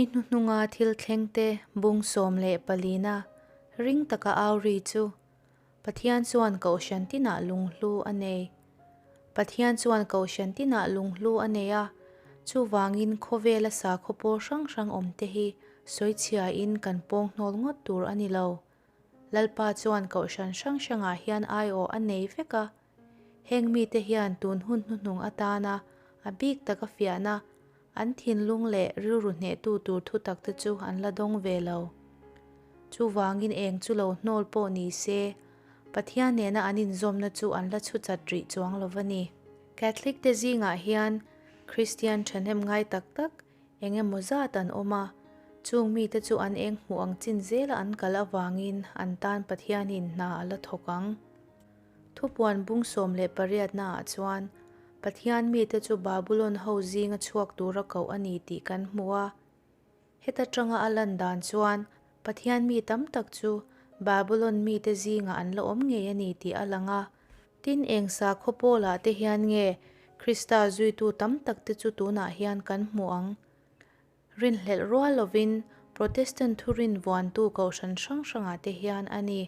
Ni hnuhnunga thil thlengte bung 14na ring taka au ri chu Pathian chuan Kohhran tinah lunghlu a nei. Pathian chuan Kohhran tinah lunghlu a nei a, chuvangin khawvela sakhaw pawl hrang hrang awmte hi sawichhiain kan pawng hnawl ngawt tur a ni lo. Lalpa chuan Kohhran hrang hrangah hian aiawh a nei vek a, heng mite hian tun hun hnuhnung atana a bik taka fiahna an thinlung leh rilru hnehtu tur thutak te chu an la dawng ve lo. Chuvangin eng chu lo hnawl pawh ni se, Pathian nena an inzawmna chu an la chhu chat rih chuang lo va ni. Catholic te zingah hian Kristian thahnem ngai tak tak eng emaw zat an awm a, chung mite chu an eng hmuh ang chin zela an kal avangin an tan Pathianin hna a la thawk ang. Thupuan bung 18 naah chuan Pathian mite chu Babulon ho zinga chhuak tura koh a ni tih kan hmu a. Heta tanga a lan dan chuan Pathian mi tam tak chu Babulon mite zingah an la awm ngei a ni tih a lang a. Tin, eng sakhaw pawlah te hian nge Krista zuitu tam tak te chu tunah hian kan hmu ang? Rinhlelh rual lovin Protestant thurin vuantu kohhran hrang hrangah te hian a ni.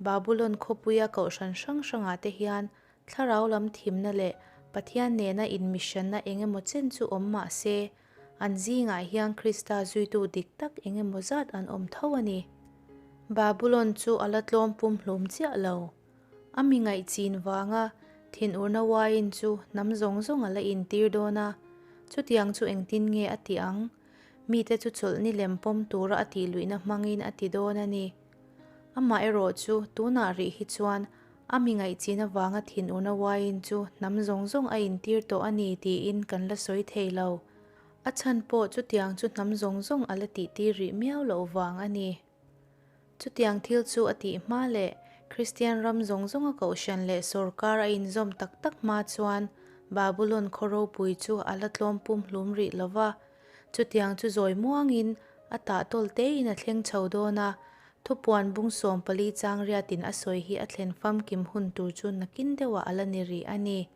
Babulon khawpuia kohhran hrang hrangah te hian thlarau lam thimna leh Pathian nena inmishanna eng emaw chen chu awm mah se, an zingah hian Krista zuitu dik tak eng emaw zat an awm tho a ni. Babulon chu a la tlawm pumhlum chiah lo. A mi ngaihchin vanga thinurna uaiin chu hnam zawng zawng a la intir dawn a, chutiang chu engtin nge a tih ang? Mite chu chawlhni lem pawm tura a tih luihna hmangin a ti dawn a ni. Amaherawh chu tunah rih hi chuan a mi ngaihchin avanga thinurna uaiin chu hnam zawng zawng a intir tawh a ni tiin kan la sawi thei lo. A chhan pawh chutiang chu hnam zawng zawng a la tihtir rih miau loh vang a ni. Chutiang thil chu a tih hma leh Kristian ram zawng zawnga kohhran leh sawrkar a inzawm tak tak hma chuan Babulon khaw ropui chu a la tlawm pumhlum rih lo va. Chutiang chu zawi muangin a tah tawl tein a thleng chho dawn a, thupuan bung 14 chang riatin a sawi hi a thlen famkim hun tur chu nakin deuhah a la ni rih a ni.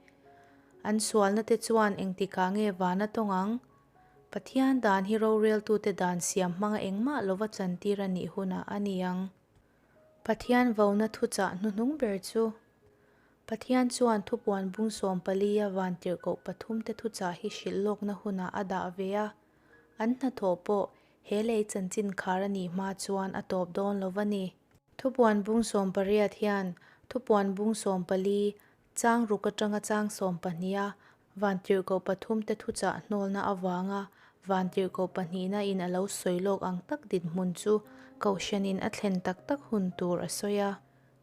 An sualna te chuan engtikah nge van a tawng ang? Pathian dan hi roreltute dan siam hmanga engmah lova chantir a nih hunah a ni ang. Pathian vona thuchah hnuhnung ber chu Pathian chuan thupuan bung 14 a vantirhkoh pathumte thuchah hi hrilh lawkna hunah a dah ve a. An hnathawh pawh he lei chanchin khar a nih hma chuan a tawp dawn lo va ni. Thupuan bung 18 hian thupuan bung 14 chang ruk atanga chang 12 a Vantirhkoh pathumte thuchah hnawlna avanga Vantirhkoh pahnihna in a lo sawi lawk ang tak dinhmun chu Kohhranin a thlen tak tak hun tur a sawi a.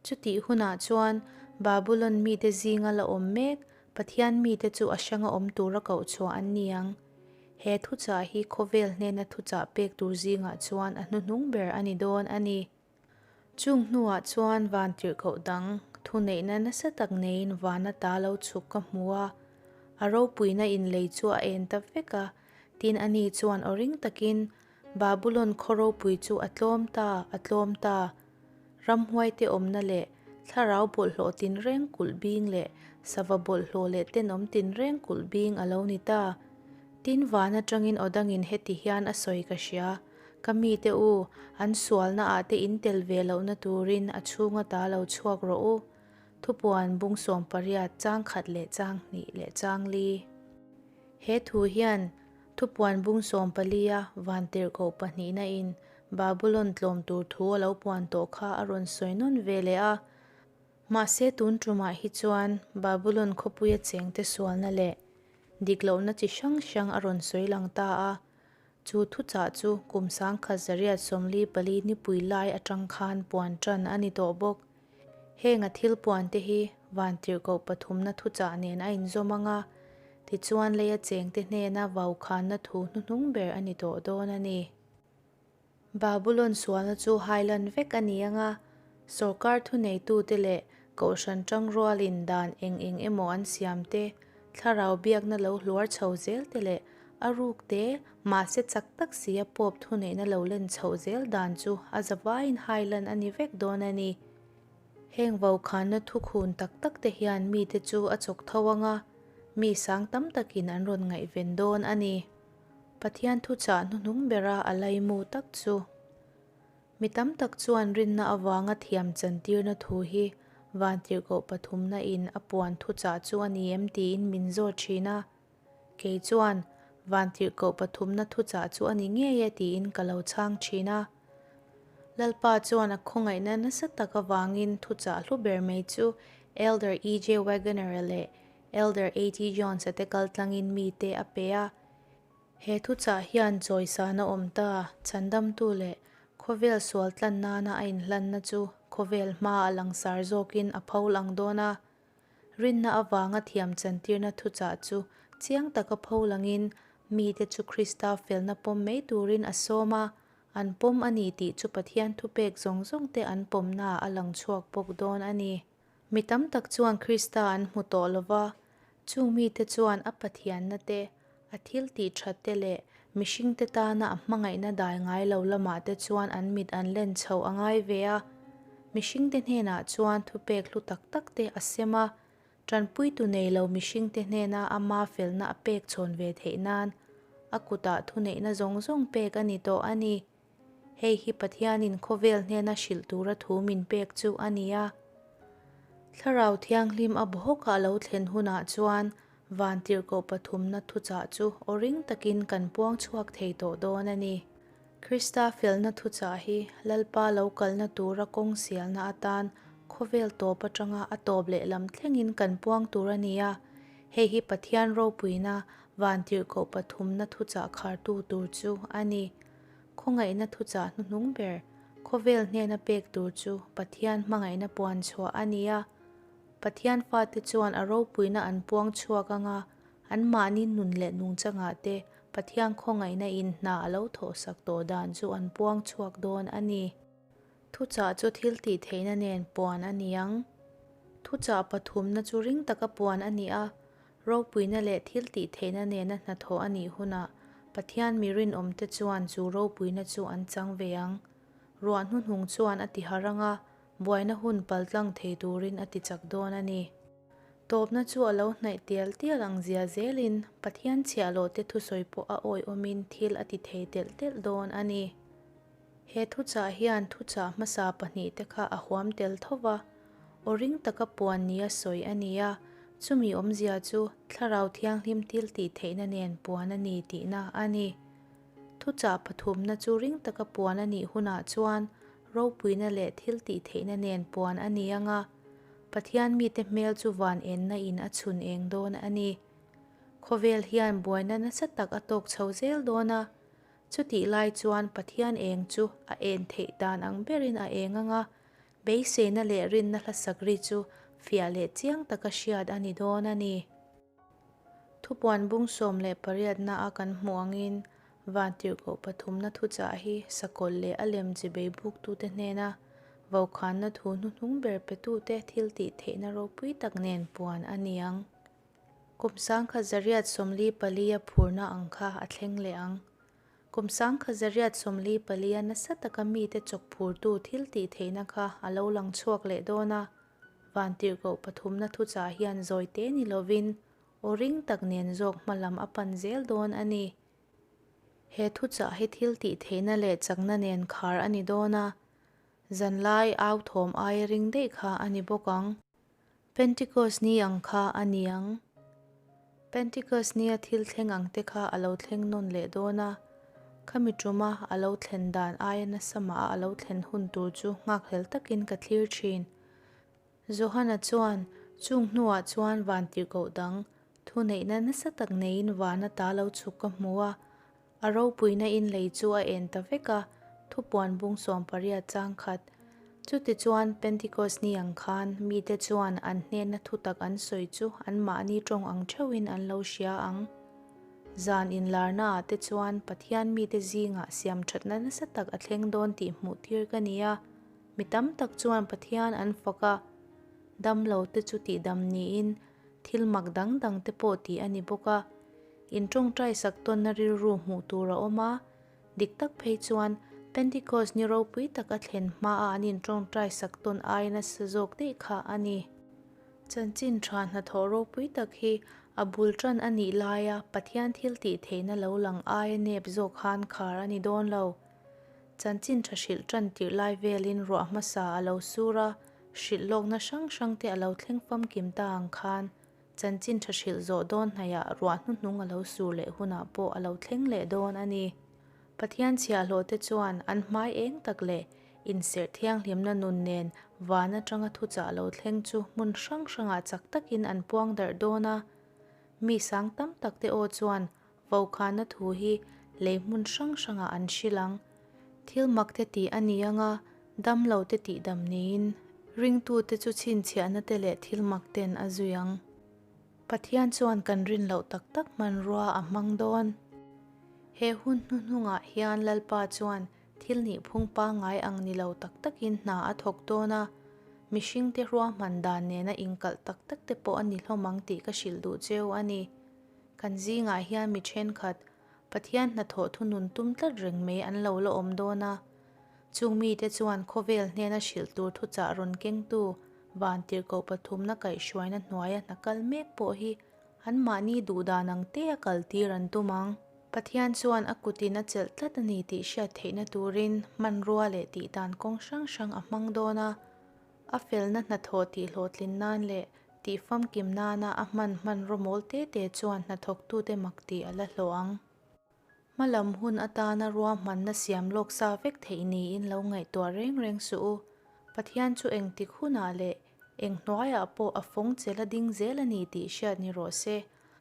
Chutih hunah chuan Babulon mite zinga la awm mek Pathian mite chu a hranga awm tura koh chhuah an ni ang. He thuchah hi khawvel hnena thuchah pek tur zingah chuan a hnuhnung ber a ni dawn a ni. Chung hnuah chuan vantirhkoh dang thuneihna nasa tak neiin vana ta lo chhuk ka hmu a, a ropuina inlei chu a en ta vek a, tin ani chuan aw ring takin, Babulon khaw ropui chu a tlawm ta, a tlawm ta! Ramhuaite awmna leh thlarau bawlhhlawh tinreng kulh bing leh sava bawlhhlawh leh tenawm tinreng kulh bing a lo ni ta. Tin van atangin aw dangin heti hian a sawi ka hria. Ka mite u, an sualna ah te in tel ve lohna turin a chhunga ta lo chhuak rawh u. Thupuan bung 18 chang khat leh chang hnih leh chang li. He thu hian thupuan bung 14 a vantirhkoh pahnihna in Babulon tlawm tur thu a lo puan tawh kha a rawn sawi nawn ve leh a. Mahse tun tumah hi chuan Babulon khawpuia chengte sualna leh dik lohna chi hrang hrang a rawn sawi lang ta a. Chu thuchah chu kum 1944 nipui lai atang khan puan tan a ni tawh bawk. Heng a thil puan te hi vantirhkoh pathumna thuchah nen a inzawm ang a, tichuan leia chengte hnena vaukhanna thu hnuhnung ber a ni tawh dawn a ni. Babulon sualna chu hailan vek a ni ang a, sawrkar thuneitute leh kohhran tangrualin dan eng eng emaw an siam te, thlarau biakna lo hluar chho zel te leh a ruk te, mahse chak tak si a pawp thuneihna lo len chhoh zel dan chu a zavaiin hailan a ni vek dawn a ni. Heng vokhanna thukhun tak tak te hian mite chu a chawk tho ang a, mi sang tam takin an rawn ngaihven dawn a ni. Pathian thuchah hnuhnung bera a laimu tak chu. Mi tam tak chuan rinna avanga thiam chantirna thu hi Vantirhkoh pathumna in a puan thuchah chu a ni em tiin min zawt thin a. Kei chuan Vantirhkoh pathumna thuchah chu a ni ngei e tiin ka lo chhang thin a. Lalpa chuan a khawngaihna nasa tak avangin thuchah hlu ber mai chu Elder EJ Waggoner-a leh Elder AT Jones-a te kaltlangin mite a pe a. He thuchah hian chawisana awm ta, chhandamtu leh khawvel sual tlan nana a inhlanna chu khawvel hma a langsar zawkin a pho lang dawn a. Rinna avanga thiam chantirna thuchah chu chiang taka pho langin mite chu Krista felna pawm mai turin a sawm a, an pawm a ni tih chu Pathian thupek zawng zawngte an pawmnaah a lang chhuak bawk dawn a ni. Mi tam tak chuan Krista an hmu tawh lo va, chung mite chuan a Pathianna te, a thil tih that te leh mihringte tana a hmangaihna dai ngai lo lamah te chuan an mit an len chhoh a ngai ve a. Mihringte hnenah chuan thupek hlu tak tak te a sem a, tanpuitu nei lo mihringte hnena ama felna a pek chhawn ve theih nan a kutah thuneihna zawng zawng pek a ni tawh a ni. Hei hi Pathianin khawvel hnena hrilh tura thu min pek chu a ni a. Thlarau Thianghlim a bawhawkah lo thlen hunah chuan Vantirhkoh pathumna thuchah chu aw ring takin kan puang chhuak thei tawh dawn a ni. Krista felna thuchah hi Lalpa lo kalna tura kawng sialna atan khawvel tawp atanga a tawp lehlam thlengin kan puang tur a ni a. Hei hi Pathian ropuina Vantirhkoh pathumna thuchah khartu tur chu a ni. Khawngaihna thuchah hnuhnung ber, khawvel hnena pek tur chu Pathian hmangaihna puan chhuah a ni a. Pathian fate chuan a ropuina an puang chhuak anga anmahni nun leh nungchangah te Pathian khawngaihna in hna a lo thawhsak tawh dan chu an puang chhuak dawn a ni. Thuchah chu thil tih theihna nen puan a ni ang. Thuchah pathumna chu ring taka puan a ni a, ropuina leh thil tih theihna nena hnathawh a nih hunah Pathian mi rinawmte chuan chu ropuina chu an chang ve ang. Ruah hnuhnung chuan a ti harh ang a, buaina hun paltlang thei turin a ti chak dawn a ni. Tawpna chu a lo hnaih tial tial ang zia zelin Pathian chhiahhlawhte thusawi pawh a awihawmin thil a ti thei telh telh dawn a ni. He thuchah hian thuchah hmasa pahnihte kha a huam tel tho va, aw ring taka puan nia sawi a ni a, chumi awmzia chu Thlarau Thianghlim thil tih theihna nen puan a ni tihna a ni. Thuchah pathumna chu ring taka puan a nih hunah chuan ropuina leh thil tih theihna nen puan a ni ang a, Pathian mite hmel chu van enna in a chhun eng dawn a ni. Khawvel hian buaina nasa tak a tawk chho zel dawn a, Chutih lai chuan Pathian eng chu a en theih dan ang berin a eng ang a, beiseina leh rinna hlasak ri chu fiah leh chiang taka hriat a ni dawn a ni. Thupuan bung 18 a kan hmuh angin Vantirhkoh pathumna thuchah hi sakawlh leh a lem chibei buktute hnena vokhanna thu hnuhnung ber petute thil tih theihna ropui tak nen puan a ni ang. Kum 1844 a phurna ang kha a thleng leh ang. Kum 1844 a nasa taka mite chawk phurtu thil tih theihna kha a lo lang chhuak leh dawn a, Vantirhkoh pathumna thuchah hian zawi te ni lovin aw ring tak nen zawk hma lam a pan zel dawn a ni. He thuchah hi thil tih theihna leh chakna nen khar a ni dawn a, zanlai au thawm aia ring daih kha a ni bawk ang. Pentikos ni ang kha a ni ang. Pentikos nia thil thleng ang te kha a lo thleng nawn leh dawn a, khami tuma a lo thlen dan aia nasa mah a a lo thlen hun tur chu nghakhlel takin ka thlir thin. Johana chuan chung hnuah chuan vantirhkoh dang thuneihna nasa tak neiin vana ta lo chhuk ka hmu a, A ropuina in lei chu a en ta vek a, thupuan bung 18 chang khat. Chutichuan, Pentikos ni ang khan mite chuan an hnena thutak an sawi chu anmahni tawng ang theuhin an lo hria ang. Zan inlarnaah te chuan Pathian mite zingah siamthatna nasa tak a thleng dawn tih hmuh tir ka ni a, mi tam tak chuan Pathian an fak a, damlo te chu tihdam niin thil mak dang dang te pawh tih a ni bawk a. In tawngtai sak tawnna rilru hmuh tur a awm a, dik tak phei chuan Pentecost ni ropui tak a thlen hmaa an in tawngtai sak tawn ai nasa zawk daih kha a ni. Chanchin tha hnathawh ropui tak hi A bul ṭan a nih laia Pathian thil tih theihna lo lang aia nep zawk khan khar a ni dawn lo. Chanchin ṭha hrilh ṭan tirh lai velin ruah hmasa a lo sur a, hrilh lawkna hrang hrangte a lo thleng famkim ta ang khan chanchin ṭha hrilh zawh dawn hnaihah ruah hnuhnung a lo sur leh hunah pawh a lo thleng leh dawn a ni. Pathian chhiahhlawhte chuan an hmai eng tak leh inserh thianghlimna nun nen van atanga thuchah lo thleng chu hmun hrang hrangah chak takin an puang darh dawn a. Mi sang tam takte aw chuan vokhana thu hi lei hmun hrang hrangah an hrilh ang. Thil makte tih a ni ang a, damlote tihdam niin ringtute chu chhinchhiahna te leh thil makten a zui ang. Pathian chuan kan rin loh tak tak hmanrua a hmang dawn. He hun hnuhnungah hian Lalpa chuan thil nihphung pangngai ang ni lo tak takin hna a thawk dawn a, mihringte ruahman dan nena inkalh tak tak te pawh a ni hlawm ang tih ka hrilh duh cheu a ni. Kan zingah hian mi thenkhat, Pathian hnathawh thunun tum tlat reng mai an lo la awm dawn a. Chung mite chuan khawvel hnena hrilh tur thuchah rawn kengtu Vantirhkoh pathumna kaihhruaina hnuaia hna kal mek pawh hi anmahni duhdan ang te a kaltir an tum ang. Pathian chuan a kutin a chelh tlat a ni tih hriat theihna turin hmanrua leh tihdan kawng hrang hrang a hmang dawn a. A felna hnathawh tihhlawhtlin nan leh tihfamkim nana a hman hmanraw mawl te te chuan hnathawktute mak tih a la hlawh ang. Hmalam hun atana ruahmanna siam lawk sa vek theih niin lo ngaihtuah reng reng suh u. Pathian chu engtik hunah leh eng hnuaiah pawh a fawng chel a ding zel a ni tih hriat ni rawh se.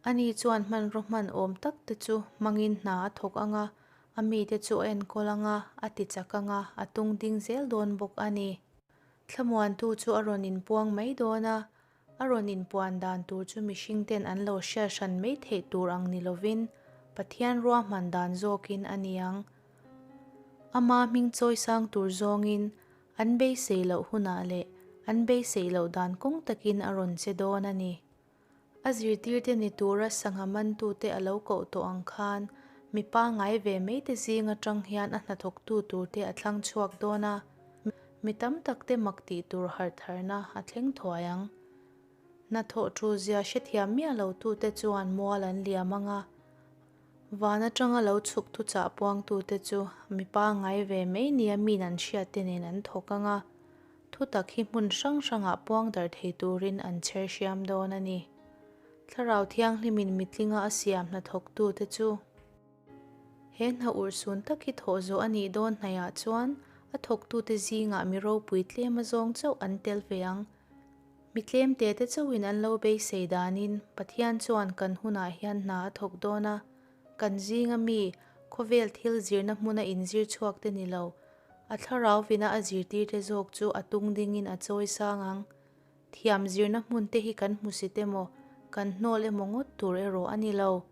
Ani chuan hmanraw hman awm tak te chu hmangin hna a thawk ang a, a mite chu a enkawl ang a, a ti chak ang a, a tung ding zel dawn bawk a ni. Thlamuantu chu a rawn inpuang mai dawn a, A rawn inpuan dan tur chu mihringten an lo hriat hran mai theih tur ang ni lovin Pathian ruahman dan zawkin a ni ang. Ama hming chawisang tur zawngin an beisei loh hunah leh an beisei loh dan kawng takin a rawn che dawn a ni. A zirtirte ni tura sangha mantute a lo koh tawh ang khan mi pangngai ve maite zing atang hian a hnathawktu turte a thlang chhuak dawn a. Mi tam takte mak tih tur harh tharna a thleng thuai ang. Hnathawh ṭulzia hrethiam miah lotute chuan mual an liam ang a, van aṭanga lo chhuk thuchah puangtute chu mi pangngai ve mai nia min an hriatte nen an thawk ang a, thutak hi hmun hrang hrangah puang darh thei turin an chher hriam dawn a ni. Thlarau Thianghlimin mitlinga a siam hnathawktute chu. He hna urhsun tak hi thawh zawh a nih dawn hnaihah chuan a thawktute zingah mi ropui tlem azawng chauh an tel ve ang. Mi tlem te te chauhin an lo beisei danin Pathian chuan kan hunah hian hna a thawk dawn a, kan zinga mi khawvel thil zirna hmuna inzir chhuak te ni lo, a thlarau vina a zirtirte zawk chu a tung dingin a chawi sang ang. Thiam zirna hmun te hi kan hmusit emaw, kan hnawl emaw ngawt tur erawh a ni lo.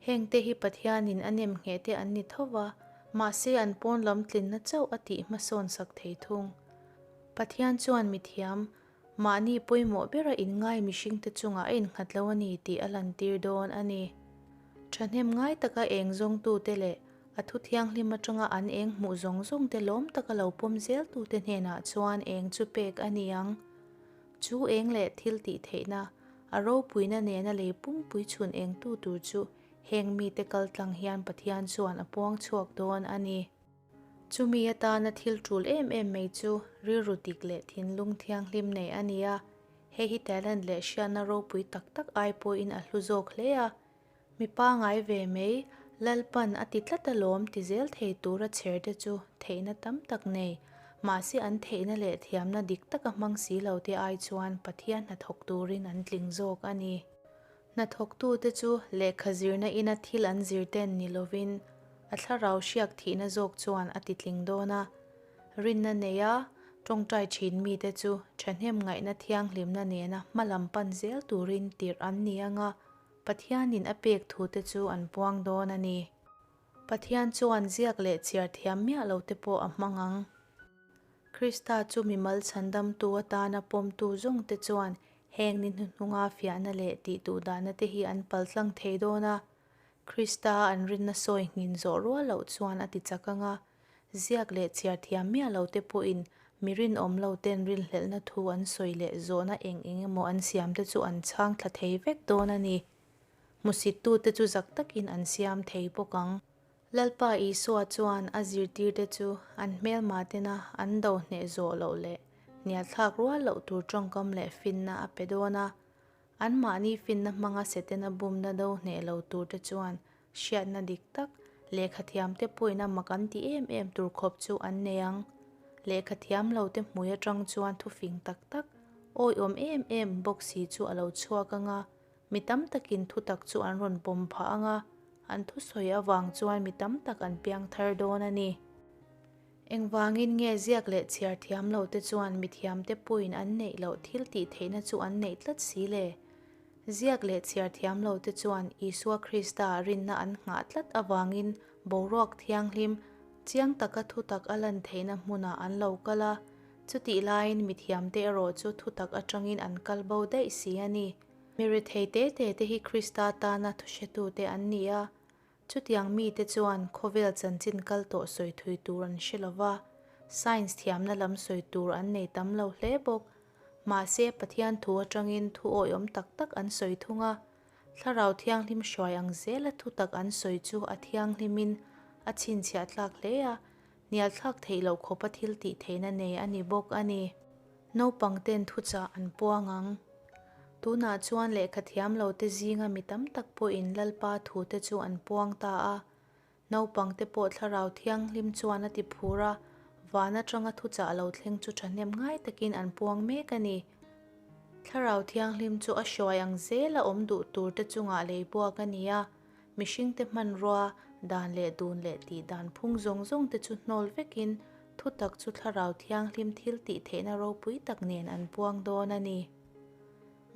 Hengte hi Pathianin a nem ngheh te an ni tho va, mahse an pawn lam tlinna chauh a tih hmasawn sak thei thung. Pathian chuan mithiam, mahni pawimawh bera inngai mihringte chungah a innghat lo a ni tih a lantir dawn a ni. Thahnem ngai taka eng zawngtute leh a thu thianghlim atanga an eng hmuh zawng zawngte lawm taka lo pawm zeltute hnenah chuan eng chu pek a ni ang. Chu eng leh thil tih theihna, a ropuina nena lei pumpui chhun engtu tur chu heng mite kaltlang hian Pathian chuan a puang chhuak dawn a ni. Chumi atana thil tul em em mai chu rilru dik leh thinlung thianghlim nei a ni a, hei hi talent leh hriatna ropui tak tak ai pawhin a hlu zawk hle a. Mi pangai ve mai, Lalpan a ti tlat alawm ti zel thei tura chher te chu theihna tam tak nei, mahse an theihna leh thiamna dik taka hmang si lo te ai chuan Pathian hnathawk turin an tling zawk a ni. Hnathawktute chu lehkha zirna ina thil an zir ten ni lovin a thlarau hriak thihna zawk chuan a ti tling dawn a. Rinna neia tawngtai thin mite chu thahnem ngaihna thianghlimna nena hmalam pan zel turin tirh an ni anga Pathianin a pek thute chu an puang dawn a ni. Pathian chuan ziak leh chhiar thiam miah lo te pawh a hmang ang. Krista chu mimal chhandamtu atana pawmtu zawngte chuan heng ni hnuhnunga fiahna leh tihduhdahna te hi an paltlang thei dawn a. Krista an rinna sawi nghin zawh rual loh chuan a ti chak ang a. Ziak leh chhiar thiam miah lo te pawhin mi rinawm lo ten rinhlelhna thu an sawi leh zawhna eng eng emaw an siam te chu an chhang thla thei vek dawn a ni. Hmusittute chu zak takin an siam thei bawk ang. Lalpa Isua chuan a zirtirte chu an hmelma tena an do hneh zawh loh leh hnialthlak rual loh tur tawngkam leh finna a pe dawn a. Anmahni finna hmanga Setana bumna do hneh lo turte chuan hriatna dik tak, lehkhathiamte pawhin a mak an ti em em tur khawp chu an nei ang. Lehkhathiam lote hmui atang chuan thufing tak tak, awihawm em em bawk si chu a lo chhuak ang a, Mi tam takin thutak chu an rawn pawm phah ang a, an thusawi avang chuan mi tam tak an piang thar dawn a ni. Engvangin nge ziak leh chhiar thiam lo te chuan mi thiamte pawhin an neih loh thil tih theihna chu an neih tlat si le? Ziak leh chhiar thiam lo te chuan Isua Krista rinna an nghah tlat avangin boruak thianghlim, chiang taka thutak a lan theihna hmunah an lo kal a, chutih laiin mi thiamte erawh chu thutak atangin an kal bo daih si a ni. Mi rethei te te te hi Krista tana thuhretute an ni a, chutiang mite chuan khawvel chanchin kal tawh sawi thui tur an hre lo va, science thiamna lam sawi tur an nei tam lo hle bawk. Mahse, Pathian thu atangin thu awihawm tak tak an sawi thung a, Thlarau Thianghlim hruai ang zela thutak an sawi chu a thianghlimin a chhinchhiah tlak hle a, hnialthlak theih loh khawpa thil tih theihna nei a ni bawk a ni. Naupang ten thuchah an puang ang. Tunah chuan lehkha thiam lo te zinga mi tam tak pawhin Lalpa thu te chu an puang ta a. Naupang te pawh Thlarau Thianghlim chuan a ti phur a, van atanga thuchah lo thleng chu thahnem ngai takin an puang mek a ni. Thlarau Thianghlim chu a hruai ang zela awm duh tur te chungah lei buak a ni a. Mihringte hmanrua, dan leh dun leh tih dan phung zawng zawng te chu hnawl vekin thutak chu Thlarau Thianghlim thil tih theihna ropui tak nen an puang dawn a ni.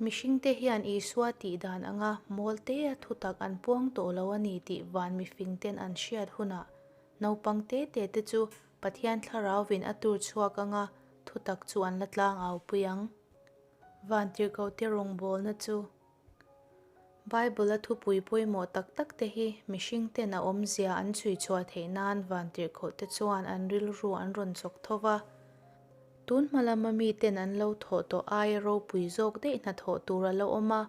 Mihringte hian Isua tih dan anga mawl tea thutak an puang tawh lo a ni tih van mifingten an hriat hunah naupang te te te chu Pathian Thlarauvin a tur chhuak anga thutak chu an la tlang au pui ang. Vantirhkohte rawngbawlna chu Bible-a thupui pawimawh tak tak te hi mihringten a awmzia an chhui chhuah theih nan vantirhkohte chuan an rilru an rawn chawk tho va. Tun hma lama miten an lo thawh tawh aia ropui zawk daih hnathawh tur a la awm a.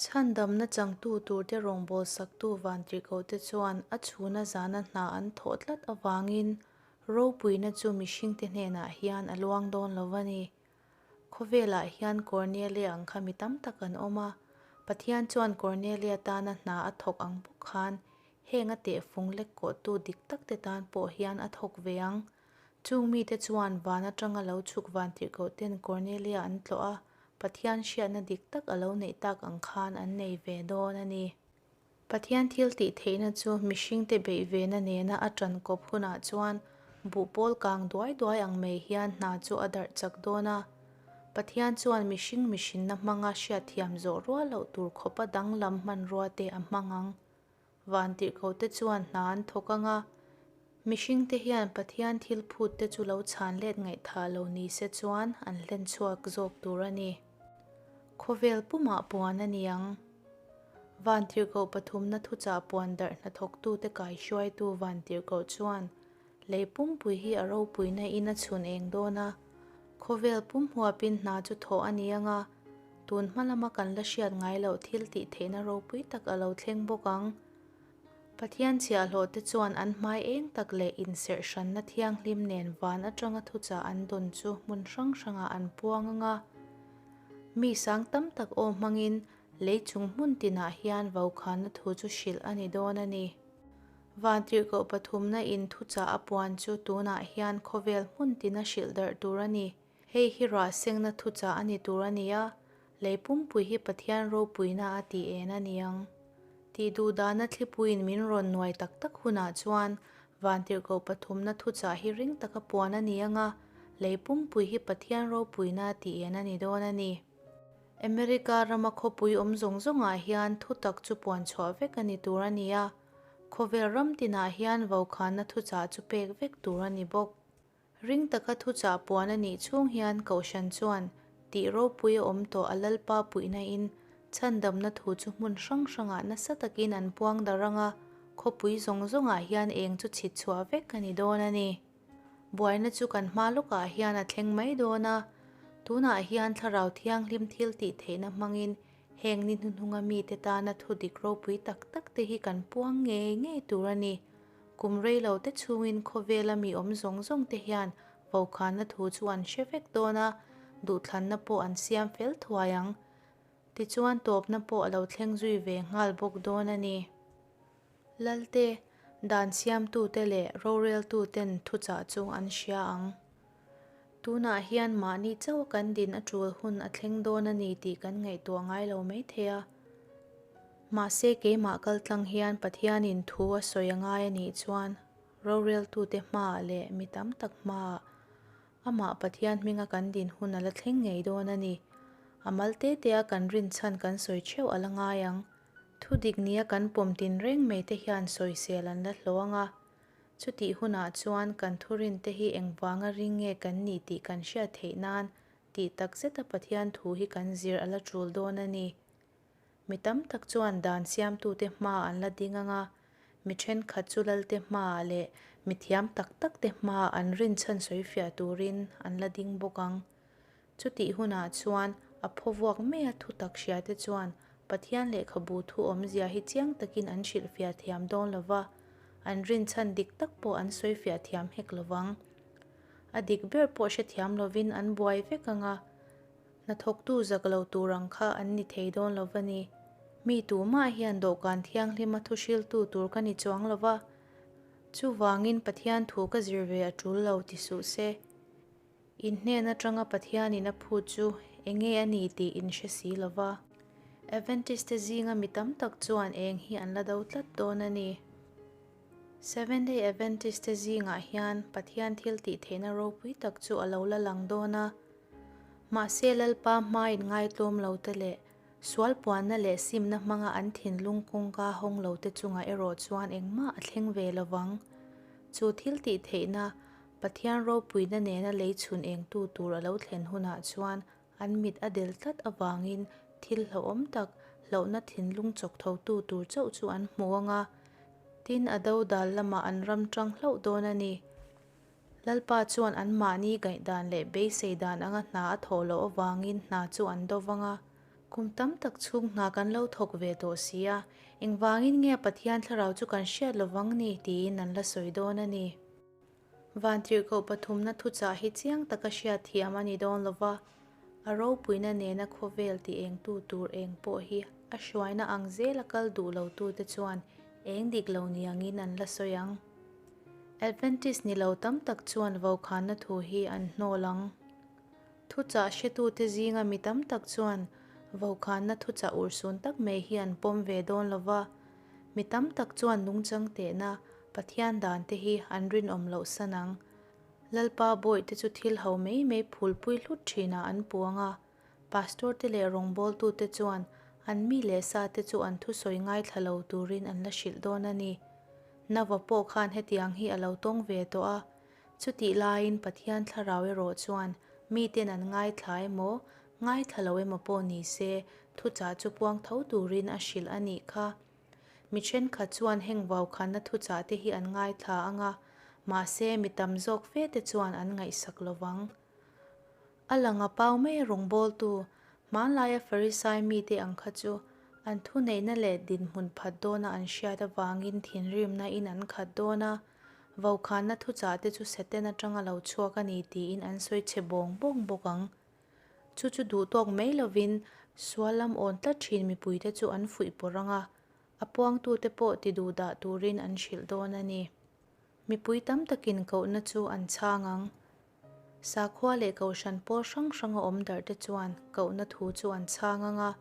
Chhandamna changtu turte rawngbâwl saktu vantirhkohte chuan a chhuna zana hna an thawh tlat avangin ropuina chu mihringte hnenah hian a luang dawn lo va ni. Khawvelah hian Kornelia ang kha mi tam tak an awm a, Pathian chuan Kornelia tana hna a thawk ang bawk khan heng a tehfung lek kawhtu dik takte tan pawh hian a thawk ve ang. Chung mite chuan van atanga lo chhuk vantirhkohten Kornelia an tlawh a, Pathian hriatna dik tak a lo neih tak ang khan an nei ve dawn a ni. Pathian thil tih theihna chu mihringte beih vena nena a ṭan kawp hunah chuan buhpawl kang duai duai ang mai hian hna chu a darh chak dawn a. Pathian chuan mihring mihrinna hmanga hriatthiam zawh rual loh tur khawpa danglam hmanrua te a hmang ang. Vantirhkohte chuan hna an thawk ang a, mihringte hian Pathian thil phut te chu lo chhan let ngaihthah lo ni se chuan an hlen chhuak zawk tur a ni. Khawvel pumah puan a ni ang. Vantirhkoh pathumna thuchah puan darh hnathawktute kaihruaitu Vantirhkoh chuan lei pumpui hi a ropuina in a chhun eng dawn a, khawvel pum huapin hna chu thawh a ni ang a, tun hma lama kan la hriat ngai loh thil tih theihna ropui tak a lo thleng bawk ang. Pathian chhiahhlawhte chuan an hmai eng tak leh inserh hranna thianghlim nen van atanga thuchah an dawn chu hmun hrang hrangah an puang ang a. Mi sang tam tak aw hmangin lei chung hmun tinah hian vaukhana thu chu hrilh a ni dawn a ni. Vantirhkoh pathumna in thuchah a puan chu tunah hian khawvel hmun tina hrilh darh tur a ni. Hei hi ruah sengna thuchah a ni tur a ni a, lei pumpui hi Pathian ropuina a tih en a ni ang. Tih duh dana thlipuiin min rawn nuai tak tak hunah chuan Vantirhkoh pathumna thuchah hi ring taka puan a ni ang a, lei pumpui hi Pathian ropuina a tih en a ni dawn a ni. America rama khawpui awm zawng zawngah hian thutak chu puan chhuah vek a ni tur a ni a, khawvel ram tinah hian vaukhana thuchah chu pek vek tur a ni bawk. Ring taka thuchah puan a nih chhung hian Kohhran chuan tih ropui a awm tawh a Lalpa puihna in chhandamna thu chu hmun hrang hrangah nasa takin an puang darh ang a, khawpui zawng zawngah hian eng chu chhit chhuah vek a ni dawn a ni. Buaina chu kan hma lawkah hian a thleng mai dawn a, tunah hian Thlarau Thianghlim thil tih theihna hmangin. Heng ni hnuhnunga mite tana thu dik ropui tak tak te hi kan puang ngei ngei tur a ni. Kum rei lo te chhungin khawvela mi awm zawng zawng te hian vokhanna thu chu an hre vek dawn a, duhthlanna pawh an siam fel thuai ang. Tichuan tawpna pawh a lo thleng zui ve nghal bawk dawn a ni. Lalte, dan siamtute leh roreltuten thuchah chu an hria ang. Tunah hian mahni chauh kan din a tul hun a thleng dawn a ni tih kan ngaihtuah ngai lo mai thei a. Mahse keimah kaltlang hian Pathianin thu a sawi a ngai a nih chuan roreltute hmaah leh mi tam tak hmaah amah Pathian hminga kan din hun a la thleng ngei dawn a ni. A mal te tea kan rinchhan kan sawi theuh a la ngai ang. Thu dik nia kan pawm tinreng mai te hian sawisel an la hlawng a. Chutih hunah chuan kan thurinte hi engvanga ring nge kan nih tih kan hriat theih nan tih tak zeta Pathian thu hi kan zir a la tul dawn a ni. Mi tam tak chuan dan siamtute hmaah an la ding ang a, mi thenkhat chu lalte hmaah leh mi thiam tak takte hmaah an rinchhan sawifiah turin an la ding bawk ang. Chutih hunah chuan a phawvuak maia thutak hriate chuan Pathian lehkhabu thu awmzia hi chiang takin an hrilhfiah thiam dawn lo va, an rinchhan dik tak pawh an sawifiah thiam hek lo vang. A dik ber pawh hrethiam lovin an buai vek ang a, hnathawktu zak lo tur ang kha an ni thei dawn lo va ni. Mi tumah hian dawhkan thianghlima thu hriltu tur ka ni chuang lo va, chuvangin Pathian thu ka zir ve a tul lo ti suh se. In hnen atanga Pathianin a phut chu enge a ni tih in hre si lo va. Adventist te zinga mi tam tak chuan eng hi an la do tlat dawn a ni. Seventh-day Adventist te zingah hian Pathian thil tih theihna ropui tak chu a lo la lang dawn a. Mahse Lalpa hmain ngaitlawm lo te leh sual puanna leh simna hmanga an thinlung kawngka hawng lo te chungah erawh chuan engmah a thleng ve lo vang. Chu thil tih theihna Pathian ropuina nena lei chhun engtu tur a lo thlen hunah chuan an mit a del tlat avangin thil hlauhawm tak, hlauhna thinlung chawk thotu tur chauh chu an hmu ang a, tin a dodal lamah an ram tang hlauh dawn a ni. Lalpa chuan anmahni gaihdan leh beisei dan anga hna a thawh loh avangin hna chu an do vang a. Kum tam tak chhung hna kan lo thawk ve tawh si a, engvangin nge Pathian thlarau chu kan hriat lovang ni tiin an la sawi dawn a ni. Vantirhkoh pathumna thuchah hi chiang taka hriat thiam a ni dawn lo va, a ropuina nena khawvel ti engtu tur eng pawh hi a hruaina ang zela kal duh lotute chuan eng dik lo ni angin an la sawi ang. Adventist ni lo tam tak chuan vokhanna thu hi an hnawl ang. Thuchah hretute zinga mi tam tak chuan vokhanna thuchah urhsun tak mai hi an pawm ve dawn lo va, Mi tam tak chuan nungchang tehna Pathian dan te hi an rinawm loh san ang. Lalpa bawih te chu thil ho mai mai phulpui hlut thinah an puang a. Pastor te leh rawngbawltu te chuan an mi leh sa te chu an thusawi ngaithla lo turin an la hrilh dawn a ni. Nava pawh khan hetiang hi a lo tawng ve tawh a. Chutih laiin Pathian thlarau erawh chuan miten an ngaithla emaw, ngaithla lo emaw pawh ni se, thuchah chu puang tho turin a hrilh a nih kha. Mi thenkhat chuan heng vaukhanna thuchah te hi an ngaithla ang a, mahse mi tam zawk fe te chuan an ngaihsak lo vang. A lang a pau mai a rawngbawltu, hmanlaia Farisai mite ang kha chu an thuneihna leh dinhmun phat dawna an hriat avangin thinrimna in an khat dawn a, Vokhanna thuchah te chu Satan atanga lo chhuak a ni tiin an sawi chhe bawng bawng bawk ang. Chu chu duh tawk mai lovin sual lam awn tlat thin mipuite chu an fuih pawrh ang a, a puangtute pawh ti duh dah turin an hrilh dawn a ni. Mipui tam takin kohna chu an chhang ang. Sakhua leh kohhran pawl hrang hranga awm darh te chuan kohna thu chu an chhang ang a.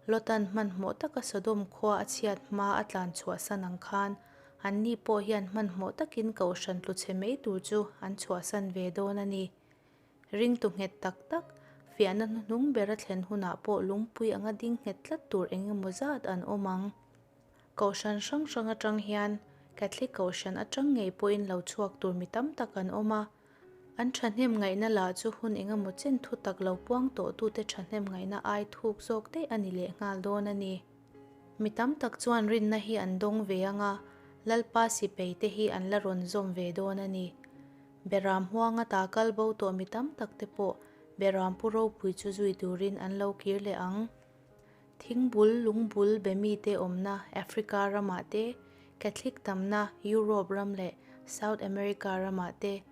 Lotan hmanhmawh taka Sodom khua a chhiat hma a tlan chhuahsan ang khan anni pawh hian hmanhmawh takin kohhran tlu chhe mai tur chu an chhuahsan ve dawn a ni. Ringtu nghet tak tak, fiahna hnuhnung ber a thlen hunah pawh lungpui anga ding nghet tlat tur eng emaw zat an awm ang. Kohhran hrang hrang atang hian Catholic Kohhran atang ngei pawhin lo chhuak tur mi tam tak an awm a. An thahnem ngaihna lah chu hun engemaw chen thu tak lo puang tawhtute thahnem ngaihna ai thuk zawk daih a ni leh nghal dawn a ni. Mi tam tak chuan rinna hi an dawng ve ang a, Lalpa sipei te hi an la rawn zawm ve dawn a ni. Beram huanga ta kal bo tawh mi tam tak te pawh Beram pu ropui chu zui turin an lo kir leh ang. Thingbul, lungbul be mite awmna Africa ramah te, Catholic tamna Europe ram leh South America ramah te,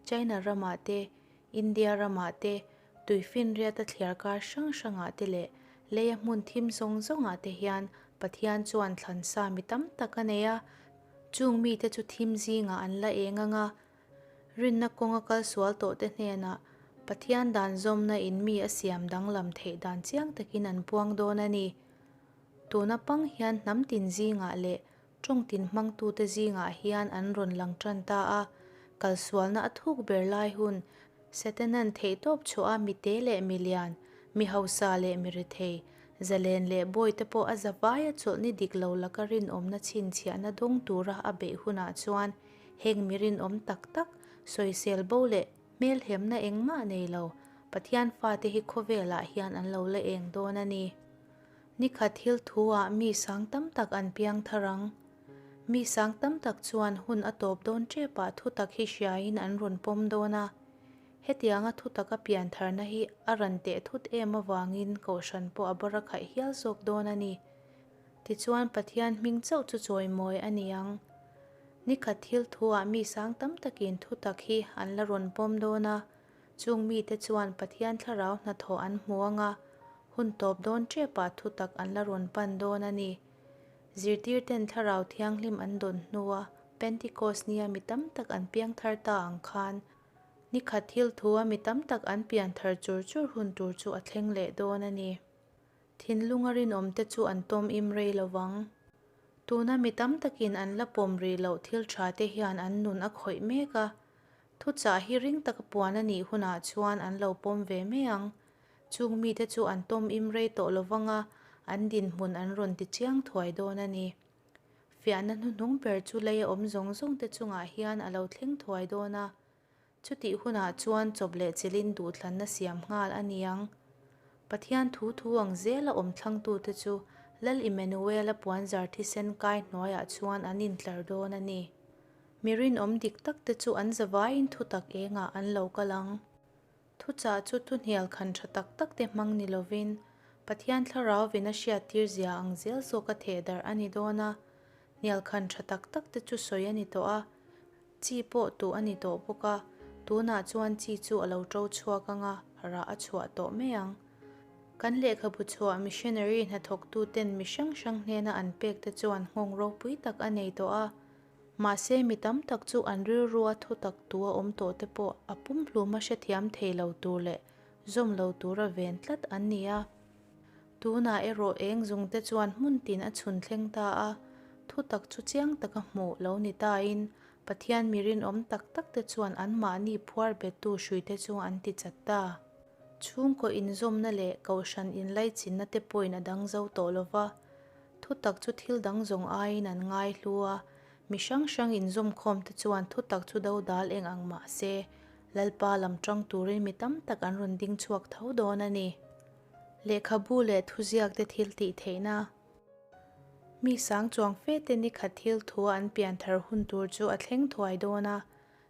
China ramah te, India ramah te, tuifinriata thliarkar hrang hrangah te leh leia hmun thim zawng zawngah te hian Pathian chuan thlansa mi tam tak a nei a, chung mite chu thim zingah an la eng ang a, rinna kawnga kal sual tawhte hnenah Pathian dan zawmna in mi a siam danglam theih dan chiang takin an puang dawn a ni. Tuna pang hian hnam tin zingah leh Tawng tin hmangtute zingah hian an rawn lang tan ta a, kalsualna a thuk ber lai hun, Setanan theihtawp chhuah a mite leh milian, mi hausa leh mi rethei, zalen leh bawite pawh a zavaia chawlhni dik lo laka rinawmna chhinchhiahna dawng tura a beih hunah chuan heng mi rinawm tak tak, sawisel bo leh hmelhemna engmah nei lo, Pathian fate hi khawvelah hian an lo la eng dawn a ni. Nikhat thil thu-ah mi sang tam tak an piang thar ang. Mi sang tam tak chuan hun a tawp dawn tepah thutak hi hriain an rawn pawm dawn a. Hetianga thutaka pian tharna hi a ran teh thut em avangin kohhran pawh a bawra khaih hial zawk dawn a ni. Tichuan Pathian hming chauh chu chawimawi a ni ang. Nikhat thil thu-ah mi sang tam takin thutak hi an la rawn pawm dawn a. Chung mite chuan Pathian thlarau hnathawh an hmu ang a, hun tawp dawn tepah thutak an la rawn pan dawn a ni. Zirtirten thlarau thianghlim an dawn hnua Pentikos nia mi tam tak an piang thar ta ang khan, nikhat thil thua mi tam tak an pian thar chur chur hun tur chu a thleng leh dawn a ni. Thinlunga rinawmte chu an tawm im rei lo vang. Tuna mi tam takin an la pawm rih loh thil tha te hian an nun a khawih mek a, Thuchah hi ring taka puan a nih hunah chuan an lo pawm ve mai ang. Chung mite chu an tawm im rei tawh lo vang a, an dinhmun an rawn ti chiang thuai dawn a ni. Fiahna hnuhnung ber chu lei a awm zawng zawng te chungah hian a lo thleng thuai dawn a. Chutih hunah chuan chawp leh chilhin duhthlanna siam nghal a ni ang. Pathian thu thu ang zela awm thlangtute chu Lal Immanuela puanzar thisen kai hnuaiah chuan an intlar dawn a ni. Mi rinawm dik tak te chu an zavaiin thutak engah an lo kal ang. Thuchah chu thuhnial khan tha tak tak te hmang ni lovin, Pathian thlarauvin a hriattir zia ang zel zawka theh darh a ni dawn a. Hnial khan tha tak tak te chu sawi a ni tawh a, chi pawh tuh a ni tawh bawk a, tunah chuan chi chu a lo to chhuak ang a, rah a chhuah tawh mai ang. Kan lehkhabu chhuah missionary hnathawktuten mi hrang hrang hnena an pek te chuan nghawng ropui tak a nei tawh a. Mahse, mi tam tak chu an rilrua thutak tua awm tawh te pawh a pumhluma hrethiam thei lo tur leh zawm lo tura ven tlat an ni a. Tunah erawh eng zung te chuan hmun tin a chhun thleng ta a, thutak chu chiang taka hmuh lo ni tain Pathian mi rinawm tak tak te chuan anmahni phuar bettu hruite chu an ti chat ta. Chhungkaw inzawmna leh kohhran inlaichinna te pawhin a dang zo tawh lo va, Thutak chu thil dang zawng aiin an ngai hlu a, mi hrang hrang inzawmkhawm te chuan thutak chu dodal eng ang mah se, Lalpa lam tang turin mi tam tak an rawn ding chhuak tho dawn a ni. Lehkhabu leh thuziak te thil tih theihna. Mi sang chuang fe te nikhat thil thua an pian thar hun tur chu a thleng thuai dawn a,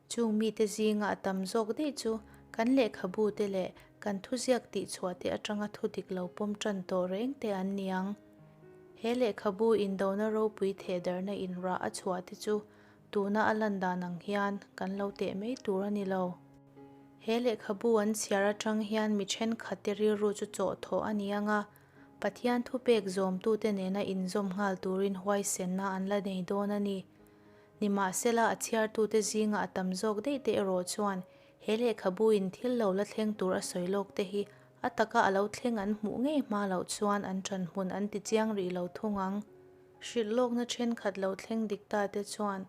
Chung mite zinga a tam zawk daih chu kan lehkhabu te leh kan thuziak tihchhuah te atanga thu dik lo pawm tan tawh reng te an ni ang. He lehkhabu indona ropui thehdarhna inrah a chhuah te chu tuna a lan dan ang hian kan lo teh mai tur a ni lo. He lehkhabu an chhiar atang hian mi thenkhat te rilru chu chawhthawh a ni ang a, Pathian thupek zawmtute nena inzawm nghal turin huaisenna an la nei dawn a ni. Nimahsela, a chhiartute zinga a tam zawk daih te erawh chuan he lehkhabuin thil lo la thleng tur a sawi lawk te hi a taka a lo thleng an hmuh ngei hma loh chuan an ṭan hmun an ti chiang rih lo thung ang. Hrilh lawkna ṭhenkhat lo thleng dik ta te chuan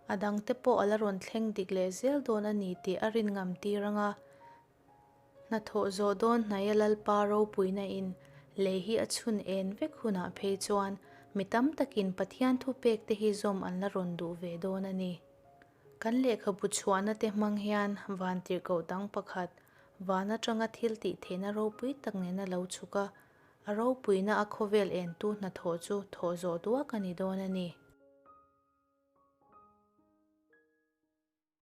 a dangte pawh a la rawn thleng dik leh zel dawn a ni tih a rin ngam tir ang a. Hnathawh zawh dawn hnaia Lalpa ropuina in lei hi a chhun en vek hunah phei chuan mi tam takin Pathian thupek te hi zawm an la rawn duh ve dawn a ni. Kan lehkhabu chhuahna te hmang hian van tirhkoh dang pakhat, van atanga thil tih theihna ropui tak nena lo chhuk a, a ropuina a khawvel entu hnathawh chu thawh zawh duak a ni dawn a ni.